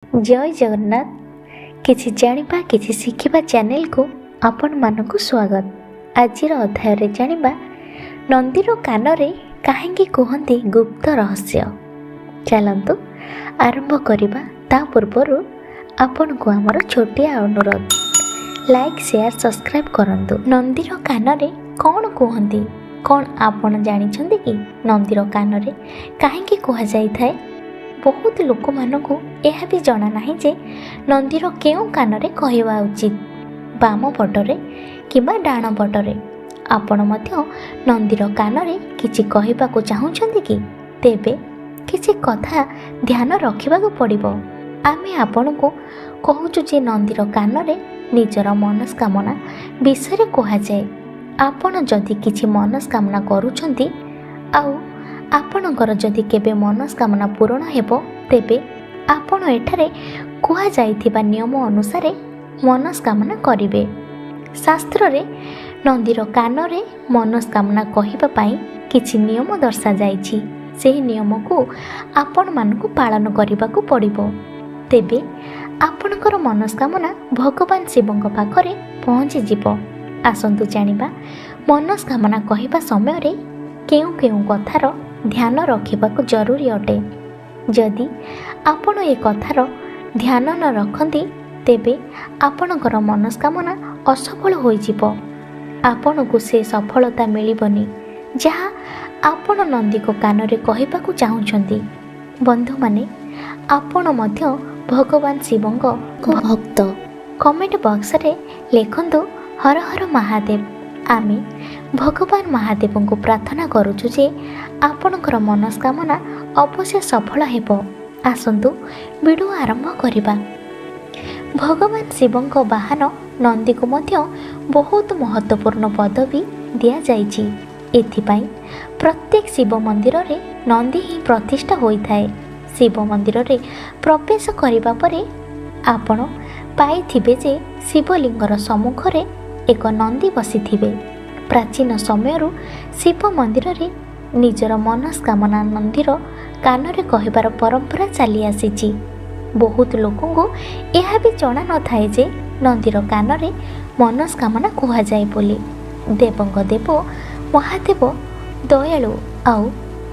ଜୟ ଜଗନ୍ନାଥ। କିଛି ଜାଣିବା କିଛି ଶିଖିବା ଚ୍ୟାନେଲକୁ ଆପଣମାନଙ୍କୁ ସ୍ୱାଗତ। ଆଜିର ଅଧ୍ୟାୟରେ ଜାଣିବା ନନ୍ଦୀର କାନରେ କାହିଁକି କୁହନ୍ତି ଗୁପ୍ତ ରହସ୍ୟ। ଚାଲନ୍ତୁ ଆରମ୍ଭ କରିବା। ତା ପୂର୍ବରୁ ଆପଣଙ୍କୁ ଆମର ଛୋଟିଆ ଅନୁରୋଧ, ଲାଇକ୍, ସେୟାର, ସବସ୍କ୍ରାଇବ୍ କରନ୍ତୁ। ନନ୍ଦୀର କାନରେ କ'ଣ କୁହନ୍ତି? କ'ଣ ଆପଣ ଜାଣିଛନ୍ତି କି ନନ୍ଦୀର କାନରେ କାହିଁକି କୁହାଯାଇଥାଏ? ବହୁତ ଲୋକମାନଙ୍କୁ ଏହା ବି ଜଣା ନାହିଁ ଯେ ନନ୍ଦୀର କେଉଁ କାନରେ କହିବା ଉଚିତ, ବାମ ପଟରେ କିମ୍ବା ଡାହାଣ ପଟରେ। ଆପଣ ମଧ୍ୟ ନନ୍ଦୀର କାନରେ କିଛି କହିବାକୁ ଚାହୁଁଛନ୍ତି କି? ତେବେ କିଛି କଥା ଧ୍ୟାନ ରଖିବାକୁ ପଡ଼ିବ। ଆମେ ଆପଣଙ୍କୁ କହୁଛୁ ଯେ ନନ୍ଦୀର କାନରେ ନିଜର ମନସ୍କାମନା ବିଷୟରେ କୁହାଯାଏ। ଆପଣ ଯଦି କିଛି ମନସ୍କାମନା କରୁଛନ୍ତି ଆଉ ଆପଣଙ୍କର ଯଦି କେବେ ମନସ୍କାମନା ପୂରଣ ହେବ, ତେବେ ଆପଣ ଏଠାରେ କୁହାଯାଇଥିବା ନିୟମ ଅନୁସାରେ ମନସ୍କାମନା କରିବେ। ଶାସ୍ତ୍ରରେ ନନ୍ଦୀର କାନରେ ମନସ୍କାମନା କହିବା ପାଇଁ କିଛି ନିୟମ ଦର୍ଶାଯାଇଛି। ସେହି ନିୟମକୁ ଆପଣମାନଙ୍କୁ ପାଳନ କରିବାକୁ ପଡ଼ିବ, ତେବେ ଆପଣଙ୍କର ମନସ୍କାମନା ଭଗବାନ ଶିବଙ୍କ ପାଖରେ ପହଞ୍ଚିଯିବ। ଆସନ୍ତୁ ଜାଣିବା ମନସ୍କାମନା କହିବା ସମୟରେ କେଉଁ କେଉଁ କଥାର ଧ୍ୟାନ ରଖିବାକୁ ଜରୁରୀ ଅଟେ। ଯଦି ଆପଣ ଏ କଥାର ଧ୍ୟାନ ନ ରଖନ୍ତି, ତେବେ ଆପଣଙ୍କର ମନସ୍କାମନା ଅସଫଳ ହୋଇଯିବ। ଆପଣଙ୍କୁ ସେ ସଫଳତା ମିଳିବନି ଯାହା ଆପଣ ନନ୍ଦୀଙ୍କ କାନରେ କହିବାକୁ ଚାହୁଁଛନ୍ତି। ବନ୍ଧୁମାନେ, ଆପଣ ମଧ୍ୟ ଭଗବାନ ଶିବଙ୍କ ଭକ୍ତ? କମେଣ୍ଟ ବକ୍ସରେ ଲେଖନ୍ତୁ ହର ହର ମହାଦେବ। ଆମେ ଭଗବାନ ମହାଦେବଙ୍କୁ ପ୍ରାର୍ଥନା କରୁଛୁ ଯେ ଆପଣଙ୍କର ମନସ୍କାମନା ଅବଶ୍ୟ ସଫଳ ହେବ। ଆସନ୍ତୁ ଭିଡ଼ିଓ ଆରମ୍ଭ କରିବା। ଭଗବାନ ଶିବଙ୍କ ବାହନ ନନ୍ଦୀକୁ ମଧ୍ୟ ବହୁତ ମହତ୍ତ୍ୱପୂର୍ଣ୍ଣ ପଦବୀ ଦିଆଯାଇଛି। ଏଥିପାଇଁ ପ୍ରତ୍ୟେକ ଶିବ ମନ୍ଦିରରେ ନନ୍ଦୀ ହିଁ ପ୍ରତିଷ୍ଠା ହୋଇଥାଏ। ଶିବ ମନ୍ଦିରରେ ପ୍ରବେଶ କରିବା ପରେ ଆପଣ ପାଇଥିବେ ଯେ ଶିବଲିଙ୍ଗର ସମ୍ମୁଖରେ ଏକ ନନ୍ଦୀ ବସିଥିବେ। ପ୍ରାଚୀନ ସମୟରୁ ଶିବ ମନ୍ଦିରରେ ନିଜର ମନସ୍କାମନା ନନ୍ଦୀର କାନରେ କହିବାର ପରମ୍ପରା ଚାଲି ଆସିଛି। ବହୁତ ଲୋକଙ୍କୁ ଏହା ବି ଜଣା ନଥାଏ ଯେ ନନ୍ଦୀର କାନରେ ମନସ୍କାମନା କୁହାଯାଏ ବୋଲି। ଦେବଙ୍କ ଦେବ ମହାଦେବ ଦୟାଳୁ ଆଉ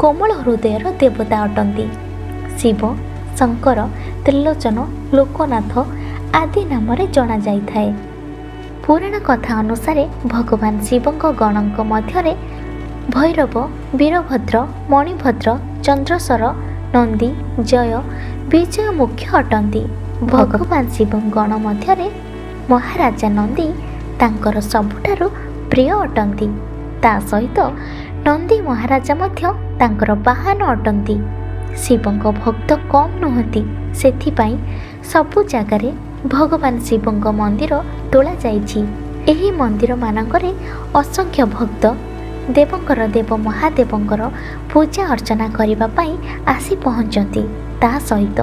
କୋମଳ ହୃଦୟର ଦେବତା ଅଟନ୍ତି। ଶିବ, ଶଙ୍କର, ତ୍ରିଲୋଚନ, ଲୋକନାଥ ଆଦି ନାମରେ ଜଣାଯାଇଥାଏ। ପୁରାଣ କଥା ଅନୁସାରେ ଭଗବାନ ଶିବଙ୍କ ଗଣଙ୍କ ମଧ୍ୟରେ ଭୈରବ, ବୀରଭଦ୍ର, ମଣିଭଦ୍ର, ଚନ୍ଦ୍ରଶର, ନନ୍ଦୀ, ଜୟ, ବିଜୟ ମୁଖ୍ୟ ଅଟନ୍ତି। ଭଗବାନ ଶିବଙ୍କ ଗଣ ମଧ୍ୟରେ ମହାରାଜା ନନ୍ଦୀ ତାଙ୍କର ସବୁଠାରୁ ପ୍ରିୟ ଅଟନ୍ତି। ତା ସହିତ ନନ୍ଦୀ ମହାରାଜା ମଧ୍ୟ ତାଙ୍କର ବାହନ ଅଟନ୍ତି। ଶିବଙ୍କ ଭକ୍ତ କମ୍ ନୁହନ୍ତି, ସେଥିପାଇଁ ସବୁ ଜାଗାରେ ଭଗବାନ ଶିବଙ୍କ ମନ୍ଦିର ତୋଳାଯାଇଛି। ଏହି ମନ୍ଦିରମାନଙ୍କରେ ଅସଂଖ୍ୟ ଭକ୍ତ ଦେବଙ୍କର ଦେବ ମହାଦେବଙ୍କର ପୂଜା ଅର୍ଚ୍ଚନା କରିବା ପାଇଁ ଆସି ପହଞ୍ଚନ୍ତି। ତା ସହିତ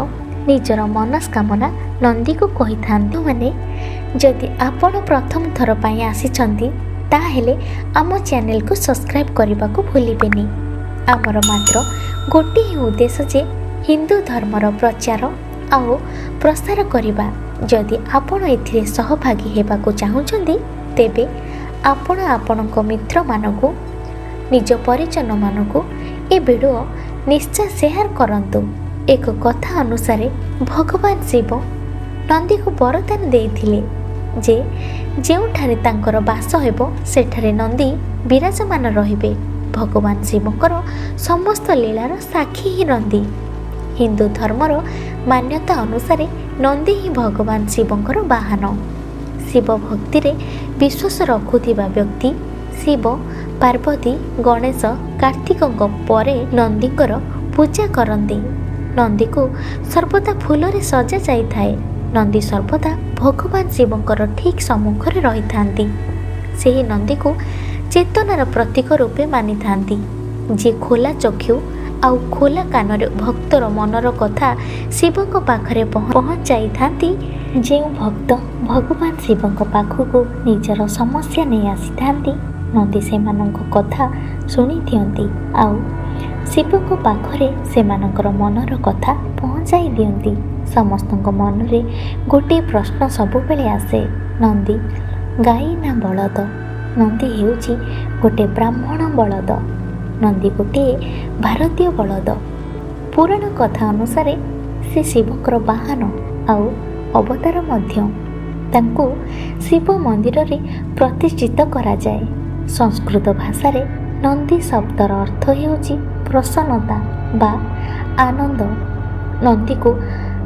ନିଜର ମନସ୍କାମନା ନନ୍ଦୀକୁ କହିଥାନ୍ତି। ମାନେ ଯଦି ଆପଣ ପ୍ରଥମ ଥର ପାଇଁ ଆସିଛନ୍ତି, ତାହେଲେ ଆମ ଚ୍ୟାନେଲକୁ ସବସ୍କ୍ରାଇବ୍ କରିବାକୁ ଭୁଲିବେନି। ଆମର ମାତ୍ର ଗୋଟିଏ ହିଁ ଉଦ୍ଦେଶ୍ୟ ଯେ ହିନ୍ଦୁ ଧର୍ମର ପ୍ରଚାର ଆଉ ପ୍ରସାର କରିବା। ଯଦି ଆପଣ ଏଥିରେ ସହଭାଗୀ ହେବାକୁ ଚାହୁଁଛନ୍ତି, ତେବେ ଆପଣ ଆପଣଙ୍କ ମିତ୍ରମାନଙ୍କୁ, ନିଜ ପରିଜନମାନଙ୍କୁ ଏ ଭିଡ଼ିଓ ନିଶ୍ଚୟ ସେୟାର କରନ୍ତୁ। ଏକ କଥା ଅନୁସାରେ ଭଗବାନ ଶିବ ନନ୍ଦୀକୁ ବରଦାନ ଦେଇଥିଲେ ଯେ ଯେଉଁଠାରେ ତାଙ୍କର ବାସ ହେବ, ସେଠାରେ ନନ୍ଦୀ ବିରାଜମାନ ରହିବେ। ଭଗବାନ ଶିବଙ୍କର ସମସ୍ତ ଲୀଳାର ସାକ୍ଷୀ ହିଁ ନନ୍ଦୀ। ହିନ୍ଦୁ ଧର୍ମର ମାନ୍ୟତା ଅନୁସାରେ ନନ୍ଦୀ ହିଁ ଭଗବାନ ଶିବଙ୍କର ବାହନ। ଶିବ ଭକ୍ତିରେ ବିଶ୍ୱାସ ରଖୁଥିବା ବ୍ୟକ୍ତି ଶିବ, ପାର୍ବତୀ, ଗଣେଶ, କାର୍ତ୍ତିକଙ୍କ ପରେ ନନ୍ଦୀଙ୍କର ପୂଜା କରନ୍ତି। ନନ୍ଦୀକୁ ସର୍ବଦା ଫୁଲରେ ସଜା ଯାଇଥାଏ। ନନ୍ଦୀ ସର୍ବଦା ଭଗବାନ ଶିବଙ୍କର ଠିକ୍ ସମ୍ମୁଖରେ ରହିଥାନ୍ତି। ସେହି ନନ୍ଦୀକୁ ଚେତନାର ପ୍ରତୀକ ରୂପେ ମାନିଥାନ୍ତି, ଯିଏ ଖୋଲା ଚକ୍ଷୁ ଆଉ ଖୋଲା କାନରେ ଭକ୍ତର ମନର କଥା ଶିବଙ୍କ ପାଖରେ ପହଞ୍ଚାଇଥାନ୍ତି। ଯେଉଁ ଭକ୍ତ ଭଗବାନ ଶିବଙ୍କ ପାଖକୁ ନିଜର ସମସ୍ୟା ନେଇ ଆସିଥାନ୍ତି, ନନ୍ଦୀ ସେମାନଙ୍କ କଥା ଶୁଣିଦିଅନ୍ତି ଆଉ ଶିବଙ୍କ ପାଖରେ ସେମାନଙ୍କର ମନର କଥା ପହଞ୍ଚାଇଥାନ୍ତି। ପହଞ୍ଚାଇ ଦିଅନ୍ତି। ସମସ୍ତଙ୍କ ମନରେ ଗୋଟିଏ ପ୍ରଶ୍ନ ସବୁବେଳେ ଆସେ, ନନ୍ଦୀ ଗାଈ ନା ବଳଦ? ନନ୍ଦୀ ହେଉଛି ଗୋଟେ ବ୍ରାହ୍ମଣ ବଳଦ। ନନ୍ଦୀ ଗୋଟିଏ ଭାରତୀୟ ବଳଦ। ପୁରାଣ କଥା ଅନୁସାରେ ସେ ଶିବଙ୍କର ବାହନ ଆଉ ଅବତାର ମଧ୍ୟ। ତାଙ୍କୁ ଶିବ ମନ୍ଦିରରେ ପ୍ରତିଷ୍ଠିତ କରାଯାଏ। ସଂସ୍କୃତ ଭାଷାରେ ନନ୍ଦୀ ଶବ୍ଦର ଅର୍ଥ ହେଉଛି ପ୍ରସନ୍ନତା ବା ଆନନ୍ଦ। ନନ୍ଦୀକୁ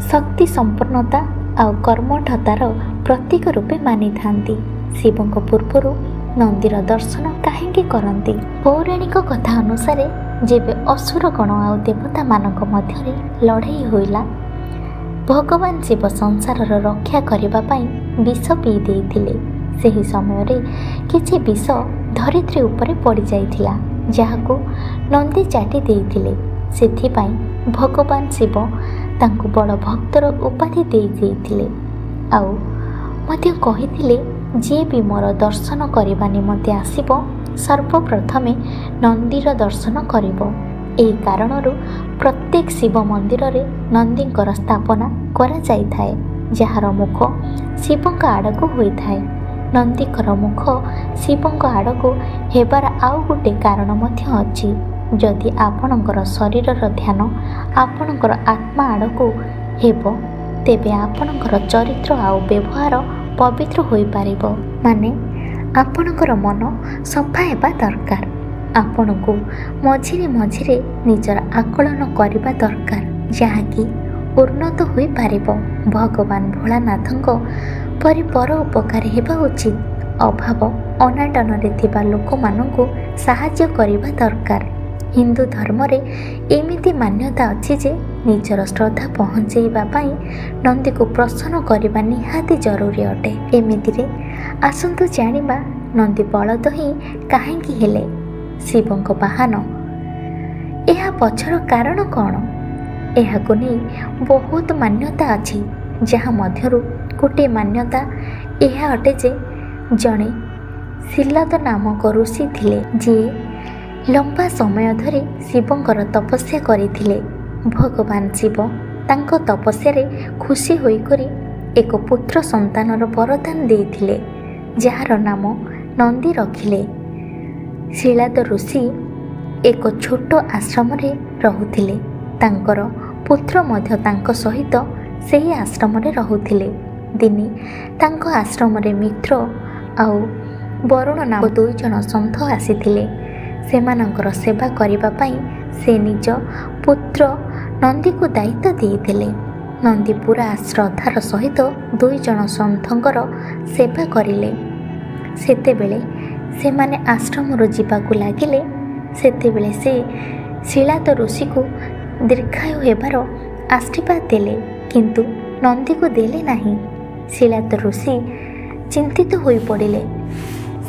ଶକ୍ତି ସମ୍ପନ୍ନତା ଆଉ କର୍ମଠତାର ପ୍ରତୀକ ରୂପେ ମାନିଥାନ୍ତି। ଶିବଙ୍କ ପୂର୍ବରୁ ନନ୍ଦୀର ଦର୍ଶନ କାହିଁକି କରନ୍ତି? ପୌରାଣିକ କଥା ଅନୁସାରେ ଯେବେ ଅସୁରଗଣ ଆଉ ଦେବତାମାନଙ୍କ ମଧ୍ୟରେ ଲଢ଼େଇ ହୋଇଲା, ଭଗବାନ ଶିବ ସଂସାରର ରକ୍ଷା କରିବା ପାଇଁ ବିଷ ପିଇ ଦେଇଥିଲେ। ସେହି ସମୟରେ କିଛି ବିଷ ଧରିତ୍ରୀ ଉପରେ ପଡ଼ିଯାଇଥିଲା, ଯାହାକୁ ନନ୍ଦୀ ଚାଟି ଦେଇଥିଲେ। ସେଥିପାଇଁ ଭଗବାନ ଶିବ ତାଙ୍କୁ ବଡ଼ ଭକ୍ତର ଉପାଧି ଦେଇ ଦେଇଥିଲେ ଆଉ ମଧ୍ୟ କହିଥିଲେ, ଯିଏ ବି ମୋର ଦର୍ଶନ କରିବା ନିମନ୍ତେ ଆସିବ, ସର୍ବପ୍ରଥମେ ନନ୍ଦୀର ଦର୍ଶନ କରିବ। ଏହି କାରଣରୁ ପ୍ରତ୍ୟେକ ଶିବ ମନ୍ଦିରରେ ନନ୍ଦୀଙ୍କର ସ୍ଥାପନା କରାଯାଇଥାଏ, ଯାହାର ମୁଖ ଶିବଙ୍କ ଆଡ଼କୁ ହୋଇଥାଏ। ନନ୍ଦୀଙ୍କର ମୁଖ ଶିବଙ୍କ ଆଡ଼କୁ ହେବାର ଆଉ ଗୋଟେ କାରଣ ମଧ୍ୟ ଅଛି। ଯଦି ଆପଣଙ୍କର ଶରୀରର ଧ୍ୟାନ ଆପଣଙ୍କର ଆତ୍ମା ଆଡ଼କୁ ହେବ, ତେବେ ଆପଣଙ୍କର ଚରିତ୍ର ଆଉ ବ୍ୟବହାର ପବିତ୍ର ହୋଇପାରିବ। ମାନେ ଆପଣଙ୍କର ମନ ସଫା ହେବା ଦରକାର। ଆପଣଙ୍କୁ ମଝିରେ ମଝିରେ ନିଜର ଆକଳନ କରିବା ଦରକାର, ଯାହାକି ଉନ୍ନତ ହୋଇପାରିବ। ଭଗବାନ ଭୋଳାନାଥଙ୍କ ପରି ପର ଉପକାରୀ ହେବା ଉଚିତ। ଅଭାବ ଅନାଟନରେ ଥିବା ଲୋକମାନଙ୍କୁ ସାହାଯ୍ୟ କରିବା ଦରକାର। ହିନ୍ଦୁ ଧର୍ମରେ ଏମିତି ମାନ୍ୟତା ଅଛି ଯେ ନିଜର ଶ୍ରଦ୍ଧା ପହଞ୍ଚାଇବା ପାଇଁ ନନ୍ଦୀକୁ ପ୍ରସନ୍ନ କରିବା ନିହାତି ଜରୁରୀ ଅଟେ। ଏମିତିରେ ଆସନ୍ତୁ ଜାଣିବା ନନ୍ଦୀ ବଳଦ ହିଁ କାହିଁକି ହେଲେ ଶିବଙ୍କ ବାହନ, ଏହା ପଛର କାରଣ କ'ଣ? ଏହାକୁ ନେଇ ବହୁତ ମାନ୍ୟତା ଅଛି, ଯାହା ମଧ୍ୟରୁ ଗୋଟିଏ ମାନ୍ୟତା ଏହା ଅଟେ ଯେ ଜଣେ ଶିଲାଦ ନାମକ ଋଷି ଥିଲେ, ଯିଏ ଲମ୍ବା ସମୟ ଧରି ଶିବଙ୍କର ତପସ୍ୟା କରିଥିଲେ। ଭଗବାନ ଶିବ ତାଙ୍କ ତପସ୍ୟାରେ ଖୁସି ହୋଇକରି ଏକ ପୁତ୍ର ସନ୍ତାନର ବରଦାନ ଦେଇଥିଲେ, ଯାହାର ନାମ ନନ୍ଦୀ ରଖିଲେ। ଶିଳାଦ ଋଷି ଏକ ଛୋଟ ଆଶ୍ରମରେ ରହୁଥିଲେ। ତାଙ୍କର ପୁତ୍ର ମଧ୍ୟ ତାଙ୍କ ସହିତ ସେହି ଆଶ୍ରମରେ ରହୁଥିଲେ। ଦିନେ ତାଙ୍କ ଆଶ୍ରମରେ ମିତ୍ର ଆଉ ବରୁଣ ନାମ ଦୁଇ ଜଣ ସନ୍ଥ ଆସିଥିଲେ। ସେମାନଙ୍କର ସେବା କରିବା ପାଇଁ ସେ ନିଜ ପୁତ୍ର ନନ୍ଦୀକୁ ଦାୟିତ୍ୱ ଦେଇଥିଲେ। ନନ୍ଦୀ ପୁରା ଶ୍ରଦ୍ଧାର ସହିତ ଦୁଇ ଜଣ ସନ୍ଥଙ୍କର ସେବା କରିଲେ। ସେତେବେଳେ ସେମାନେ ଆଶ୍ରମରୁ ଯିବାକୁ ଲାଗିଲେ, ସେତେବେଳେ ସେ ଶିଳାଦ ଋଷିକୁ ଦୀର୍ଘାୟୁ ହେବାର ଆଶୀର୍ବାଦ ଦେଲେ, କିନ୍ତୁ ନନ୍ଦୀକୁ ଦେଲେ ନାହିଁ। ଶିଳାଦ ଋଷି ଚିନ୍ତିତ ହୋଇପଡ଼ିଲେ।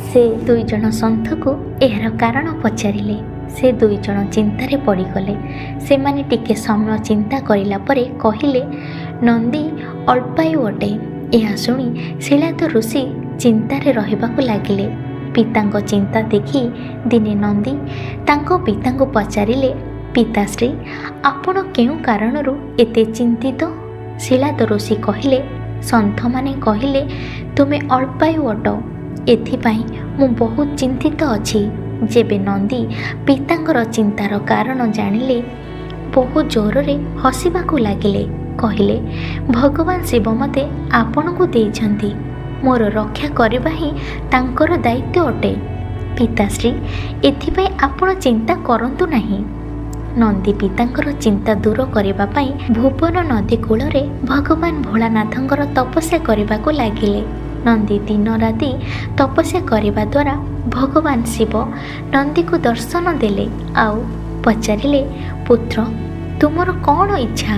ସେ ଦୁଇ ଜଣ ସନ୍ଥକୁ ଏହାର କାରଣ ପଚାରିଲେ। ସେ ଦୁଇ ଜଣ ଚିନ୍ତାରେ ପଡ଼ିଗଲେ। ସେମାନେ ଟିକେ ସମୟ ଚିନ୍ତା କରିଲା ପରେ କହିଲେ, ନନ୍ଦୀ ଅଳ୍ପାୟୁ ଅଟେ। ଏହା ଶୁଣି ଶିଳାଦ ଋଷି ଚିନ୍ତାରେ ରହିବାକୁ ଲାଗିଲେ। ପିତାଙ୍କ ଚିନ୍ତା ଦେଖି ଦିନେ ନନ୍ଦୀ ତାଙ୍କ ପିତାଙ୍କୁ ପଚାରିଲେ, ପିତାଶ୍ରୀ, ଆପଣ କେଉଁ କାରଣରୁ ଏତେ ଚିନ୍ତିତ? ଶିଳାଦ ଋଷି କହିଲେ, ସନ୍ଥମାନେ କହିଲେ ତୁମେ ଅଳ୍ପାୟୁ ଅଟ, ଏଥିପାଇଁ ମୁଁ ବହୁତ ଚିନ୍ତିତ ଅଛି। ଯେବେ ନନ୍ଦୀ ପିତାଙ୍କର ଚିନ୍ତାର କାରଣ ଜାଣିଲେ, ବହୁତ ଜୋରରେ ହସିବାକୁ ଲାଗିଲେ। କହିଲେ, ଭଗବାନ ଶିବ ମୋତେ ଆପଣଙ୍କୁ ଦେଇଛନ୍ତି, ମୋର ରକ୍ଷା କରିବା ହିଁ ତାଙ୍କର ଦାୟିତ୍ୱ ଅଟେ। ପିତାଶ୍ରୀ, ଏଥିପାଇଁ ଆପଣ ଚିନ୍ତା କରନ୍ତୁ ନାହିଁ। ନନ୍ଦୀ ପିତାଙ୍କର ଚିନ୍ତା ଦୂର କରିବା ପାଇଁ ଭୁବନ ନଦୀ କୂଳରେ ଭଗବାନ ଭୋଳାନାଥଙ୍କର ତପସ୍ୟା କରିବାକୁ ଲାଗିଲେ। ନନ୍ଦୀ ଦିନ ରାତି ତପସ୍ୟା କରିବା ଦ୍ୱାରା ଭଗବାନ ଶିବ ନନ୍ଦୀକୁ ଦର୍ଶନ ଦେଲେ ଆଉ ପଚାରିଲେ, ପୁତ୍ର, ତୁମର କ'ଣ ଇଚ୍ଛା?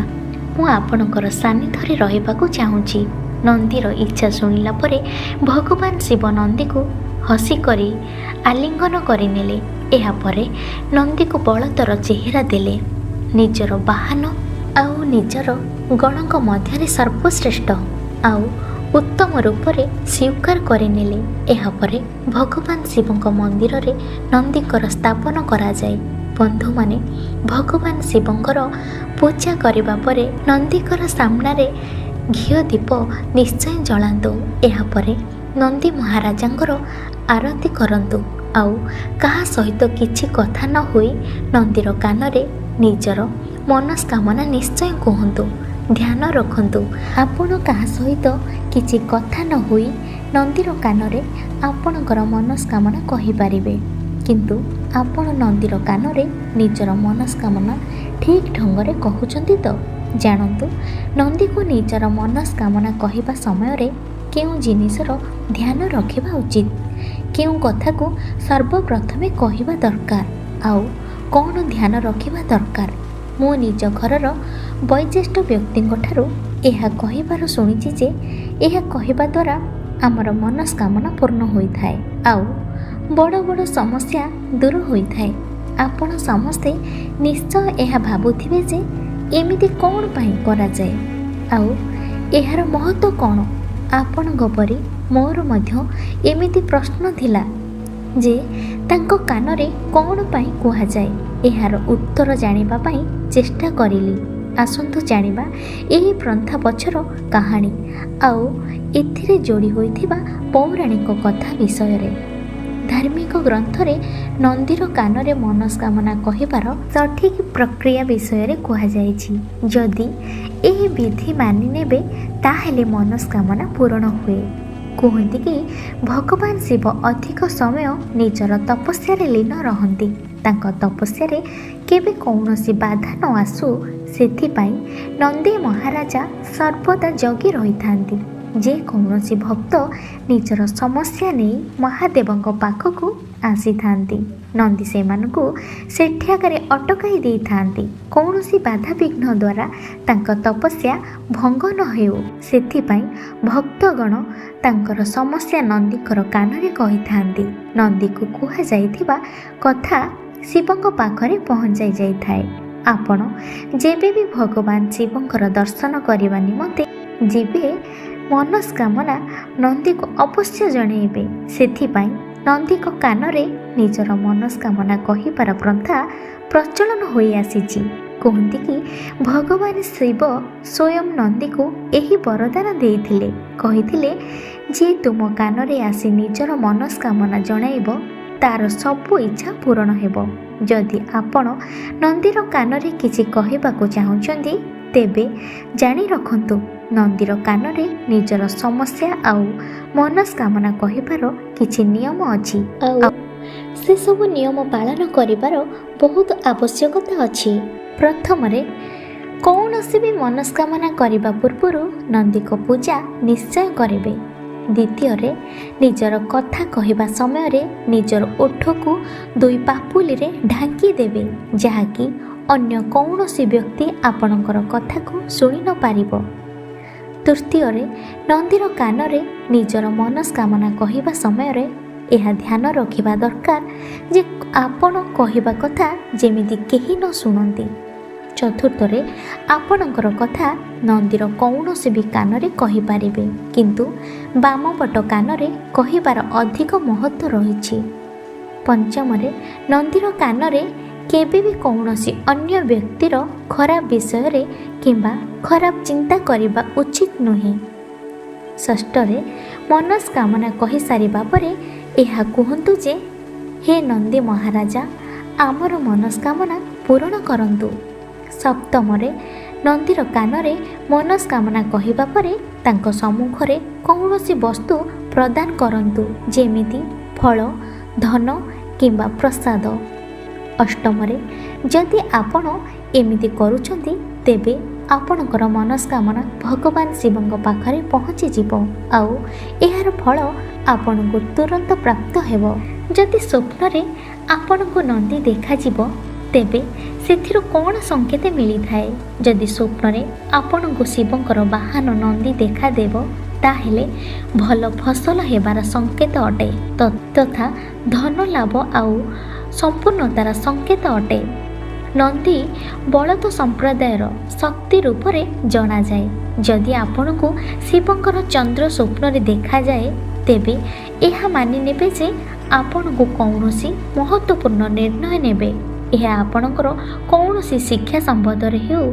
ମୁଁ ଆପଣଙ୍କର ସାନ୍ନିଧ୍ୟରେ ରହିବାକୁ ଚାହୁଁଛି। ନନ୍ଦୀର ଇଚ୍ଛା ଶୁଣିଲା ପରେ ଭଗବାନ ଶିବ ନନ୍ଦୀକୁ ହସି କରି ଆଲିଙ୍ଗନ କରିନେଲେ। ଏହାପରେ ନନ୍ଦୀକୁ ବଳଦର ଚେହେରା ଦେଲେ। ନିଜର ବାହନ ଆଉ ନିଜର ଗଣଙ୍କ ମଧ୍ୟରେ ସର୍ବଶ୍ରେଷ୍ଠ ଆଉ ଉତ୍ତମ ରୂପରେ ସ୍ୱୀକାର କରିନେଲେ। ଏହାପରେ ଭଗବାନ ଶିବଙ୍କ ମନ୍ଦିରରେ ନନ୍ଦୀଙ୍କର ସ୍ଥାପନ କରାଯାଏ। ବନ୍ଧୁମାନେ, ଭଗବାନ ଶିବଙ୍କର ପୂଜା କରିବା ପରେ ନନ୍ଦୀଙ୍କର ସାମ୍ନାରେ ଘିଅ ଦୀପ ନିଶ୍ଚୟ ଜଳାନ୍ତୁ। ଏହାପରେ ନନ୍ଦୀ ମହାରାଜାଙ୍କର ଆରତି କରନ୍ତୁ ଆଉ କାହା ସହିତ କିଛି କଥା ନ ହୋଇ ନନ୍ଦୀର କାନରେ ନିଜର ମନସ୍କାମନା ନିଶ୍ଚୟ କୁହନ୍ତୁ। ଧ୍ୟାନ ରଖନ୍ତୁ, ଆପଣ କାହା ସହିତ କିଛି କଥା ନ ହୋଇ ନନ୍ଦୀର କାନରେ ଆପଣଙ୍କର ମନସ୍କାମନା କହିପାରିବେ, କିନ୍ତୁ ଆପଣ ନନ୍ଦୀର କାନରେ ନିଜର ମନସ୍କାମନା ଠିକ୍ ଢଙ୍ଗରେ କହୁଛନ୍ତି ତ? ଜାଣନ୍ତୁ, ନନ୍ଦୀକୁ ନିଜର ମନସ୍କାମନା କହିବା ସମୟରେ କେଉଁ ଜିନିଷର ଧ୍ୟାନ ରଖିବା ଉଚିତ, କେଉଁ କଥାକୁ ସର୍ବପ୍ରଥମେ କହିବା ଦରକାର ଆଉ କ'ଣ ଧ୍ୟାନ ରଖିବା ଦରକାର। ମୁଁ ନିଜ ଘରର ବୟୋଜ୍ୟେଷ୍ଠ ବ୍ୟକ୍ତିଙ୍କ ଠାରୁ ଏହା କହିବାର ଶୁଣିଛି ଯେ ଏହା କହିବା ଦ୍ୱାରା ଆମର ମନସ୍କାମନା ପୂର୍ଣ୍ଣ ହୋଇଥାଏ ଆଉ ବଡ଼ ବଡ଼ ସମସ୍ୟା ଦୂର ହୋଇଥାଏ। ଆପଣ ସମସ୍ତେ ନିଶ୍ଚୟ ଏହା ଭାବୁଥିବେ ଯେ ଏମିତି କ'ଣ ପାଇଁ କରାଯାଏ ଆଉ ଏହାର ମହତ୍ତ୍ୱ କ'ଣ? ଆପଣଙ୍କ ପରି ମୋର ମଧ୍ୟ ଏମିତି ପ୍ରଶ୍ନ ଥିଲା ଯେ ତାଙ୍କ କାନରେ କ'ଣ ପାଇଁ କୁହାଯାଏ। ଏହାର ଉତ୍ତର ଜାଣିବା ପାଇଁ ଚେଷ୍ଟା କରିଲି। ଆସନ୍ତୁ ଜାଣିବା ଏହି ପ୍ରଥା ପଛର କାହାଣୀ ଆଉ ଏଥିରେ ଯୋଡ଼ି ହୋଇଥିବା ପୌରାଣିକ କଥା ବିଷୟରେ। ଧାର୍ମିକ ଗ୍ରନ୍ଥରେ ନନ୍ଦୀର କାନରେ ମନସ୍କାମନା କହିବାର ସଠିକ୍ ପ୍ରକ୍ରିୟା ବିଷୟରେ କୁହାଯାଇଛି। ଯଦି ଏହି ବିଧି ମାନି ନେବେ, ତାହେଲେ ମନସ୍କାମନା ପୂରଣ ହୁଏ। କୁହନ୍ତି କି ଭଗବାନ ଶିବ ଅଧିକ ସମୟ ନିଜର ତପସ୍ୟାରେ ଲୀନ ରହନ୍ତି। ତାଙ୍କ ତପସ୍ୟାରେ କେବେ କୌଣସି ବାଧା ନ ଆସୁ, ସେଥିପାଇଁ ନନ୍ଦୀ ମହାରାଜା ସର୍ବଦା ଜଗି ରହିଥାନ୍ତି। ଯେକୌଣସି ଭକ୍ତ ନିଜର ସମସ୍ୟା ନେଇ ମହାଦେବଙ୍କ ପାଖକୁ ଆସିଥାନ୍ତି, ନନ୍ଦୀ ସେମାନଙ୍କୁ ସେଠାକାରେ ଅଟକାଇ ଦେଇଥାନ୍ତି। କୌଣସି ବାଧାବିଘ୍ନ ଦ୍ୱାରା ତାଙ୍କ ତପସ୍ୟା ଭଙ୍ଗ ନ ହେଉ, ସେଥିପାଇଁ ଭକ୍ତଗଣ ତାଙ୍କର ସମସ୍ୟା ନନ୍ଦୀଙ୍କର କାନରେ କହିଥାନ୍ତି। ନନ୍ଦୀକୁ କୁହାଯାଇଥିବା କଥା ଶିବଙ୍କ ପାଖରେ ପହଞ୍ଚାଇ ଯାଇଥାଏ। ଆପଣ ଯେବେ ବି ଭଗବାନ ଶିବଙ୍କର ଦର୍ଶନ କରିବା ନିମନ୍ତେ ଯିବେ, ମନସ୍କାମନା ନନ୍ଦୀକୁ ଅବଶ୍ୟ ଜଣାଇବେ। ସେଥିପାଇଁ ନନ୍ଦୀଙ୍କ କାନରେ ନିଜର ମନସ୍କାମନା କହିବାର ପ୍ରଥା ପ୍ରଚଳନ ହୋଇଆସିଛି। କୁହନ୍ତି କି ଭଗବାନ ଶିବ ସ୍ୱୟଂ ନନ୍ଦୀକୁ ଏହି ବରଦାନ ଦେଇଥିଲେ। କହିଥିଲେ, ଯିଏ ତୁମ କାନରେ ଆସି ନିଜର ମନସ୍କାମନା ଜଣାଇବ, ତାର ସବୁ ଇଚ୍ଛା ପୂରଣ ହେବ। ଯଦି ଆପଣ ନନ୍ଦୀର କାନରେ କିଛି କହିବାକୁ ଚାହୁଁଛନ୍ତି, ତେବେ ଜାଣି ରଖନ୍ତୁ, ନନ୍ଦୀର କାନରେ ନିଜର ସମସ୍ୟା ଆଉ ମନସ୍କାମନା କହିବାର କିଛି ନିୟମ ଅଛି ଆଉ ସେସବୁ ନିୟମ ପାଳନ କରିବାର ବହୁତ ଆବଶ୍ୟକତା ଅଛି। ପ୍ରଥମରେ, କୌଣସି ବି ମନସ୍କାମନା କରିବା ପୂର୍ବରୁ ନନ୍ଦୀଙ୍କ ପୂଜା ନିଶ୍ଚୟ କରିବେ। ଦ୍ୱିତୀୟରେ, ନିଜର କଥା କହିବା ସମୟରେ ନିଜର ଓଠକୁ ଦୁଇ ପାପୁଲିରେ ଢାଙ୍କି ଦେବେ, ଯାହାକି ଅନ୍ୟ କୌଣସି ବ୍ୟକ୍ତି ଆପଣଙ୍କର କଥାକୁ ଶୁଣି ନ ପାରିବ। ତୃତୀୟରେ, ନନ୍ଦୀର କାନରେ ନିଜର ମନସ୍କାମନା କହିବା ସମୟରେ ଏହା ଧ୍ୟାନ ରଖିବା ଦରକାର ଯେ ଆପଣ କହିବା କଥା ଯେମିତି କେହି ନ ଶୁଣନ୍ତି। ଚତୁର୍ଥରେ, ଆପଣଙ୍କର କଥା ନନ୍ଦୀର କୌଣସି ବି କାନରେ କହିପାରିବେ, କିନ୍ତୁ ବାମ ପଟ କାନରେ କହିବାର ଅଧିକ ମହତ୍ତ୍ୱ ରହିଛି। ପଞ୍ଚମରେ, ନନ୍ଦୀର କାନରେ କେବେ ବି କୌଣସି ଅନ୍ୟ ବ୍ୟକ୍ତିର ଖରାପ ବିଷୟରେ କିମ୍ବା ଖରାପ ଚିନ୍ତା କରିବା ଉଚିତ ନୁହେଁ। ଷଷ୍ଠରେ, ମନସ୍କାମନା କହିସାରିବା ପରେ ଏହା କୁହନ୍ତୁ ଯେ ହେ ନନ୍ଦୀ ମହାରାଜା, ଆମର ମନସ୍କାମନା ପୂରଣ କରନ୍ତୁ। ସପ୍ତମରେ, ନନ୍ଦୀର କାନରେ ମନସ୍କାମନା କହିବା ପରେ ତାଙ୍କ ସମ୍ମୁଖରେ କୌଣସି ବସ୍ତୁ ପ୍ରଦାନ କରନ୍ତୁ, ଯେମିତି ଫଳ, ଧନ କିମ୍ବା ପ୍ରସାଦ। ଅଷ୍ଟମରେ, ଯଦି ଆପଣ ଏମିତି କରୁଛନ୍ତି, ତେବେ ଆପଣଙ୍କର ମନସ୍କାମନା ଭଗବାନ ଶିବଙ୍କ ପାଖରେ ପହଞ୍ଚିଯିବ ଆଉ ଏହାର ଫଳ ଆପଣଙ୍କୁ ତୁରନ୍ତ ପ୍ରାପ୍ତ ହେବ। ଯଦି ସ୍ୱପ୍ନରେ ଆପଣଙ୍କୁ ନନ୍ଦୀ ଦେଖାଯିବ, ତେବେ ସେଥିରୁ କ'ଣ ସଂକେତ ମିଳିଥାଏ? ଯଦି ସ୍ୱପ୍ନରେ ଆପଣଙ୍କୁ ଶିବଙ୍କର ବାହନ ନନ୍ଦୀ ଦେଖାଦେବ, ତାହେଲେ ଭଲ ଫସଲ ହେବାର ସଂକେତ ଅଟେ ତଥା ଧନ ଲାଭ ଆଉ ସମ୍ପୂର୍ଣ୍ଣତାର ସଂକେତ ଅଟେ। ନନ୍ଦୀ ବଳଦ ସମ୍ପ୍ରଦାୟର ଶକ୍ତି ରୂପରେ ଜଣାଯାଏ। ଯଦି ଆପଣଙ୍କୁ ଶିବଙ୍କର ଚନ୍ଦ୍ର ସ୍ୱପ୍ନରେ ଦେଖାଯାଏ, ତେବେ ଏହା ମାନି ନେବେ ଯେ ଆପଣଙ୍କୁ କୌଣସି ମହତ୍ତ୍ୱପୂର୍ଣ୍ଣ ନିର୍ଣ୍ଣୟ ନେବେ। ଏହା ଆପଣଙ୍କର କୌଣସି ଶିକ୍ଷା ସମ୍ବନ୍ଧରେ ହେଉ,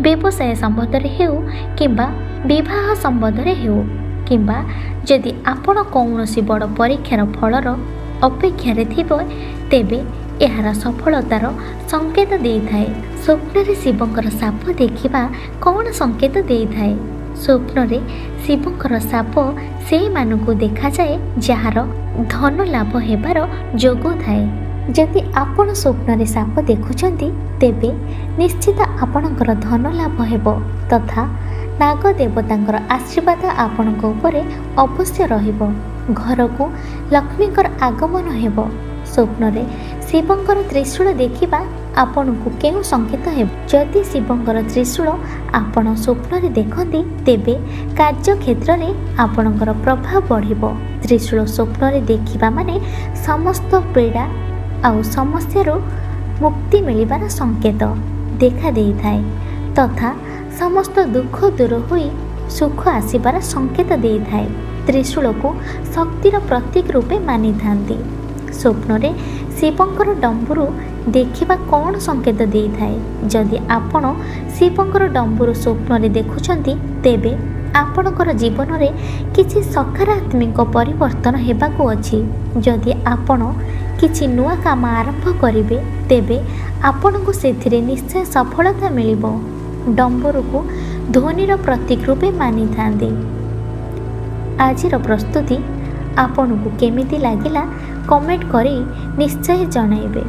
ବ୍ୟବସାୟ ସମ୍ବନ୍ଧରେ ହେଉ କିମ୍ବା ବିବାହ ସମ୍ବନ୍ଧରେ ହେଉ, କିମ୍ବା ଯଦି ଆପଣ କୌଣସି ବଡ଼ ପରୀକ୍ଷାର ଫଳର ଅପେକ୍ଷାରେ ଥିବେ, ତେବେ ଏହାର ସଫଳତାର ସଂକେତ ଦେଇଥାଏ। ସ୍ୱପ୍ନରେ ଶିବଙ୍କର ସାପ ଦେଖିବା କ'ଣ ସଂକେତ ଦେଇଥାଏ? ସ୍ୱପ୍ନରେ ଶିବଙ୍କର ସାପ ସେଇମାନଙ୍କୁ ଦେଖାଯାଏ ଯାହାର ଧନ ଲାଭ ହେବାର ଯୋଗ ଥାଏ। ଯଦି ଆପଣ ସ୍ୱପ୍ନରେ ସାପ ଦେଖୁଛନ୍ତି, ତେବେ ନିଶ୍ଚିତ ଆପଣଙ୍କର ଧନ ଲାଭ ହେବ ତଥା ନାଗ ଦେବତାଙ୍କର ଆଶୀର୍ବାଦ ଆପଣଙ୍କ ଉପରେ ଅବଶ୍ୟ ରହିବ। ଘରକୁ ଲକ୍ଷ୍ମୀଙ୍କର ଆଗମନ ହେବ। ସ୍ୱପ୍ନରେ ଶିବଙ୍କର ତ୍ରିଶୂଳ ଦେଖିବା ଆପଣଙ୍କୁ କେଉଁ ସଂକେତ ହେବ? ଯଦି ଶିବଙ୍କର ତ୍ରିଶୂଳ ଆପଣ ସ୍ୱପ୍ନରେ ଦେଖନ୍ତି, ତେବେ କାର୍ଯ୍ୟକ୍ଷେତ୍ରରେ ଆପଣଙ୍କର ପ୍ରଭାବ ବଢ଼ିବ। ତ୍ରିଶୂଳ ସ୍ୱପ୍ନରେ ଦେଖିବା ମାନେ ସମସ୍ତ ପୀଡ଼ା ଆଉ ସମସ୍ୟାରୁ ମୁକ୍ତି ମିଳିବାର ସଂକେତ ଦେଖା ଦେଇଥାଏ ତଥା ସମସ୍ତ ଦୁଃଖ ଦୂର ହୋଇ ସୁଖ ଆସିବାର ସଂକେତ ଦେଇଥାଏ। ତ୍ରିଶୂଳକୁ ଶକ୍ତିର ପ୍ରତୀକ ରୂପେ ମାନିଥାନ୍ତି। ସ୍ୱପ୍ନରେ ଶିବଙ୍କର ଡମ୍ବୁରୁ ଦେଖିବା କ'ଣ ସଂକେତ ଦେଇଥାଏ? ଯଦି ଆପଣ ଶିବଙ୍କର ଡମ୍ବୁରୁ ସ୍ୱପ୍ନରେ ଦେଖୁଛନ୍ତି, ତେବେ ଆପଣଙ୍କର ଜୀବନରେ କିଛି ସକାରାତ୍ମକ ପରିବର୍ତ୍ତନ ହେବାକୁ ଅଛି। ଯଦି ଆପଣ କିଛି ନୂଆ କାମ ଆରମ୍ଭ କରିବେ, ତେବେ ଆପଣଙ୍କୁ ସେଥିରେ ନିଶ୍ଚୟ ସଫଳତା ମିଳିବ। ଡମ୍ବୁରୁକୁ ଧ୍ୱନିର ପ୍ରତୀକ ରୂପେ ମାନିଥାନ୍ତି। ଆଜିର ପ୍ରସ୍ତୁତି ଆପଣଙ୍କୁ କେମିତି ଲାଗିଲା, କମେଣ୍ଟ କରି ନିଶ୍ଚୟ ଜଣାଇବେ।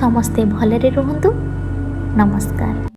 ସମସ୍ତେ ଭଲରେ ରୁହନ୍ତୁ। ନମସ୍କାର।